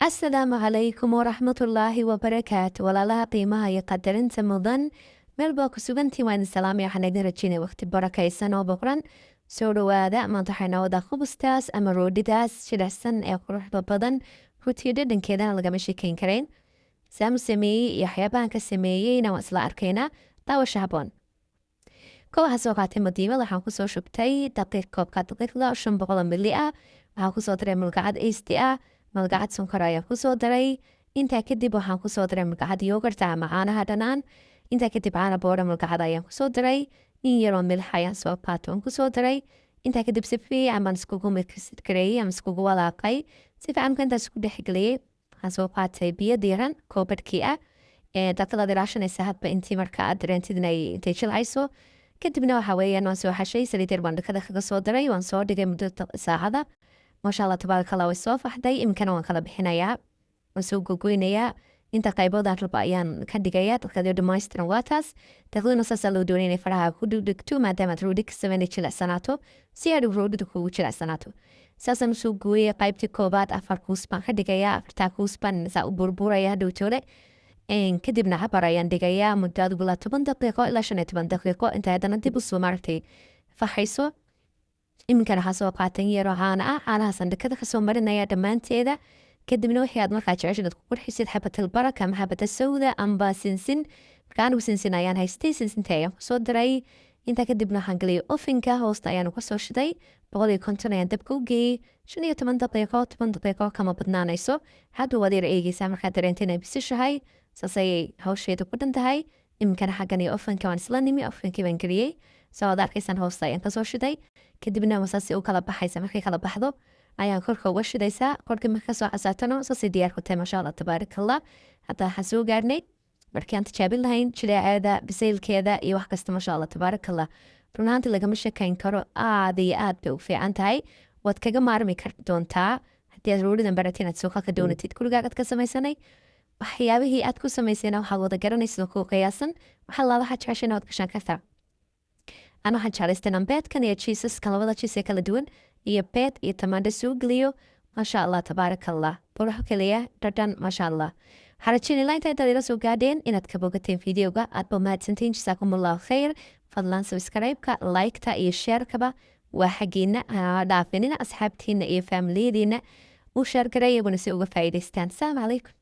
Asalaamu calaykum waraxmatullaahi wabarakaatu. Walaalaha qiimaha iyo qadarinta mudan, meel baa ku sugantiin, waa idin salaamaya. Waxaan idin rajaynaya waqti barakaysan oo boqran. Soo dhawaada. Maanta waxay noo wadaa khubustaas ama roodhidaas jilicsan ee quruxda badan, runtii dhadhankeedana lagama sheekeyn karayn. Saamu sameeyey iyo waxyaabahan ka sameeyeyna waan isla arkaynaa. Daawasha haboon. Ko waxaa soo qaatay madiimad, waxaan kusoo shubtay daqiiq, koobka daqiiqda 500 mili ah. Waxaan kusoo daray mulgacad isti ah, malgacad sonkor ayaan kusoo daray. Intaa kadib waxaan kusoo daray malgacad yogurt ama caanaha dhanaan. Intaa kadib caana boodha malgacad ayaan kusoo daray. In yaroo milix ayaan soo qaato oon kusoo daray. Intaa kadib si fiican baan iskugu mix gareeyey ama iskugu walaaqay. Si fiican marka intaas isku dhexgeliyey, waxaan soo qaatay biyo diiran, koobadhkii ah. Daqiiqdaad ilaashanaysa hadba intii marka aad dareentid inay intay jilcayso. Kadibna waxa weeyaan waan soo xashay, saliid yar baan dhakada kaga soo daray, waan soo dhigay muddo saacada. Maasha Allah, tabaaraka Allah, way soo faxday. Iminkana waan kala bixinayaa, waan soo gogoynayaa, inta qaybood aan rabo ayaan ka dhigayaa. Dadkadoo dhammaystiran waa taas. Daqiiqduna saasaa loo doonaya inay faraha ku dhigdhigto, maadaama aad roodhi ka sameynay jilicsanaato, si aad roodhidu kugu jilicsanaato. Saasaan usoo gooyay. Qaybtii koobaad afar kuus baan ka dhigayaa, afartaa kuus baan saa u burburaya hadhowtoole. Kadibna cabar ayaan dhigayaa muddo adigu ilaa 10 daqiiqo ilaa 15 daqiiqo, inta haddana dib usoo maaragtay faxayso. Iminkana waxaa soo qaatan yaroo caana ah, caanahaasaan dhakada kasoo marinaya dhammaanteeda. Kadibna wixii aad markaa jecesha inaad ku qurxisid, xabatal baraka ama xabata sawda amba sinsin. Marka anigu sinsin ayaan haystay, sinsinta ayaan kusoo daray. Intaa kadibna waxaan geliyay ovenka, hoosta ayaan kasoo shiday, 150 ayaan dabka u geeyey. 15 daqiiqo, 10 daqiiqo kama badnaanayso. Hadda waad yar eegeysaa markaad dareento inay bisishahay. Saas ayay hawsheedu ku dhan tahay. Iminkana xaggan iyo ovenka waan isla nimi, ovenkii baan geliyey. Soo aad arkaysaan, hoosta ayaan kasoo shiday. Kadibna saasay u kala baxaysa. Markay kala baxdo ayaan korka uga shidaysaa. Korka marka kasoo casaatano, saasay diyaar ku tahay. Maasha Allah, tabaaraka Allah. Hadda waxaan soo gaarnay markii aan tijaabin lahayn jileeceeda, bisaylkeeda iyo wax kasta. Maasha Allah, tabaaraka Allah, run ahaantii lagama sheekayn karo, aad iyo aad bay u fiican tahay. Waad kaga maarmi kar doontaa haddii aad roodhidan baratay inaad suuqa ka doonatid. Gurigaagaad ka samaysanay, waxyaabihii aad ku samaysayna waxaad wada garanaysa ku qiyaasan. Waxaa laa waxaad jeceshay waad gashaan kartaa. Ana waxaan jeclaystay inaan beedkan iyo cheeseska, labada cheese ee kala duwan, iyo beed iyo tamaandho soo geliyo. Maasha Allah, tabaaraka Allah, qurux keliya, dhadhan, maasha Allah. Waxaan rajeynaya inta intaad ila soo gaadheen inaad ka bogateen videoga. Aad ba mahadsantiin, jasaakum Allahu khayr. Fadlan subscribe-ka, like-ta iyo share-kaba waa xaggiina, ha dhaafinina. Asxaabtiina iyo faamiliyadiina u share garay iyaguna si uga faa'iidaystaan. Asalaamu calaykum.